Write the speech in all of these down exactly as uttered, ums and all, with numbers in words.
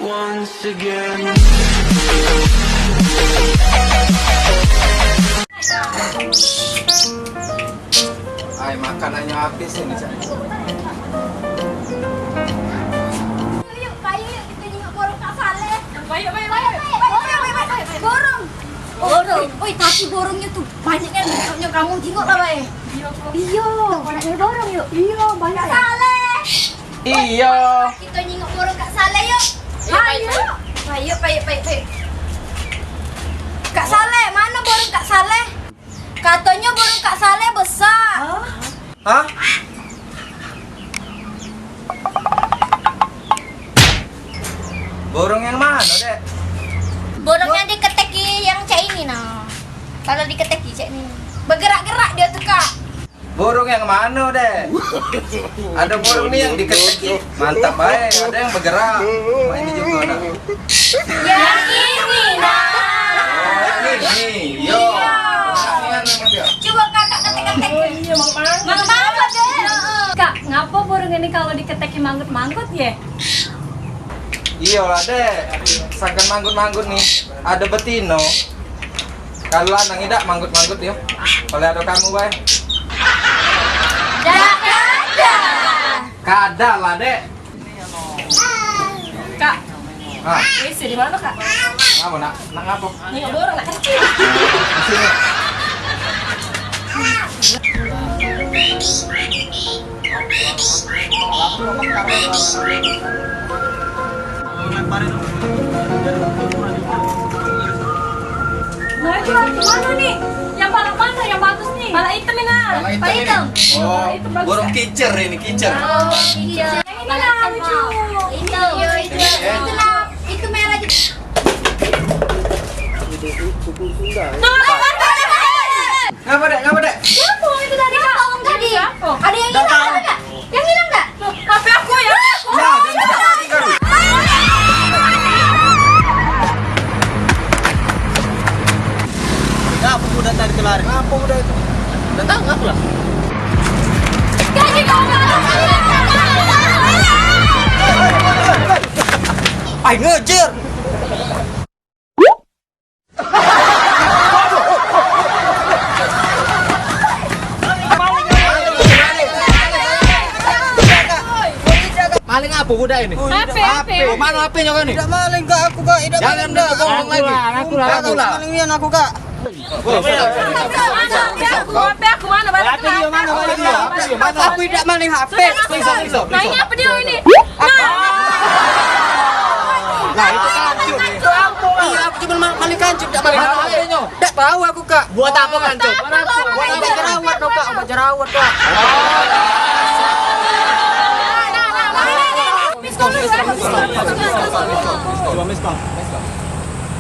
Once again. Ai, makanannyo habis ini, Cak. Yuk, payu yuk, kito jingok burung Kak Saleh. Payu, payu, payu. Burung. Burung. Oi, tapi burungnyo tu banyak kan, besoknyo kamu jingok lah, bae. Iyo. Iyo. Nak nyari burung yuk. Iyo, banyak. Kak Saleh. Iyo. Kito nyingok burung Kak Saleh yuk. Ayo. Payu, payu, payu, payu. Kak Saleh, mano burung Kak Saleh? Katonyo burung Kak Saleh besak. Hah? Burung yang mano, Dek? Burung yang diketeki yang cak ini, nah. Kalu diketeki cak ini. Begerak-gerak dio tu, Kak. Burung yang mano, Dek? Ado burung ni yang diketeki. Mantap bae, ado yang begerak. Mak ini jugo, nah. Yang ini, nah. Oh, ini. Yo. Iyo. Cubo kakak ketek-ketek. Oh, iyo, Mang Pangkot. Mang Pangkot, Dek. Heeh. Kak, ngapo burung ini kalu diketeki manggut-manggut, ye? Iyolah, Dek. Sangkan manggut-manggut ni, ado betino. Kalu lanang idak manggut-manggut yo. Oleh ado kamu bae. Dak ada. Kada lah, Dek. Kak. Ah. W C di mano, Kak? Ngapo, nak? Nak ngapo? Nengok burung, nak kencing. Di sini. Nah, itu lagi mano ni? Yang balak mano yang bagus ni? Balak item ni, nah. Balak item. Oh, burung kicer ini, kicer. Oh, kicer. Yang ini lah lucu. Itu, itu. Itu nah, itu merah je. Tuh, Ngapo, Dek? Ngapo, Dek? Siapo itu tadi, Kak? Siapo tadi? Siapo? Ado yang ilang dak? Yang ilang dak? Loh, H P aku ya? Nah, jangan tak tinggal. Ngapo budak tadi tu lari? Ngapo budak itu? Dak tahu ngapo lah. Ai, ngejer. Maling apo budak ini? H P, H P. Oh, mano H P-nyo kau ni? Idak maling, Kak, aku, Kak. Idak maling, Kak. Jangan bohong lagi. Aku lah, aku lah. Maling nian aku, Kak. H P aku, H P aku mano? Balik ke belakang. Aku idak maling H P. Nanya apo dio ini? Nah. Lah, itu kancut. Iyo, aku cuma ma-, maling kancut, dak maling H P. Dak tahu aku, Kak. Buat apo kancut? Buat apo? Buat obat jerawat, Kak. Obat jerawat, Kak.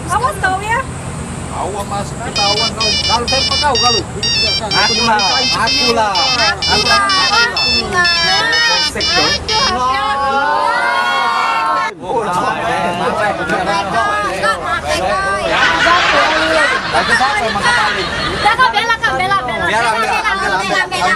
Awas kau ya. Awas, Mas, ketahuan kau. Kalu saya kau kalu. Aku lah, aku lah. Aku lah. Aku lah. Polsek tu. Aduh, ya Allah. Dah, Kak, bela, Kak, bela, bela. Bela, bela, bela, bela.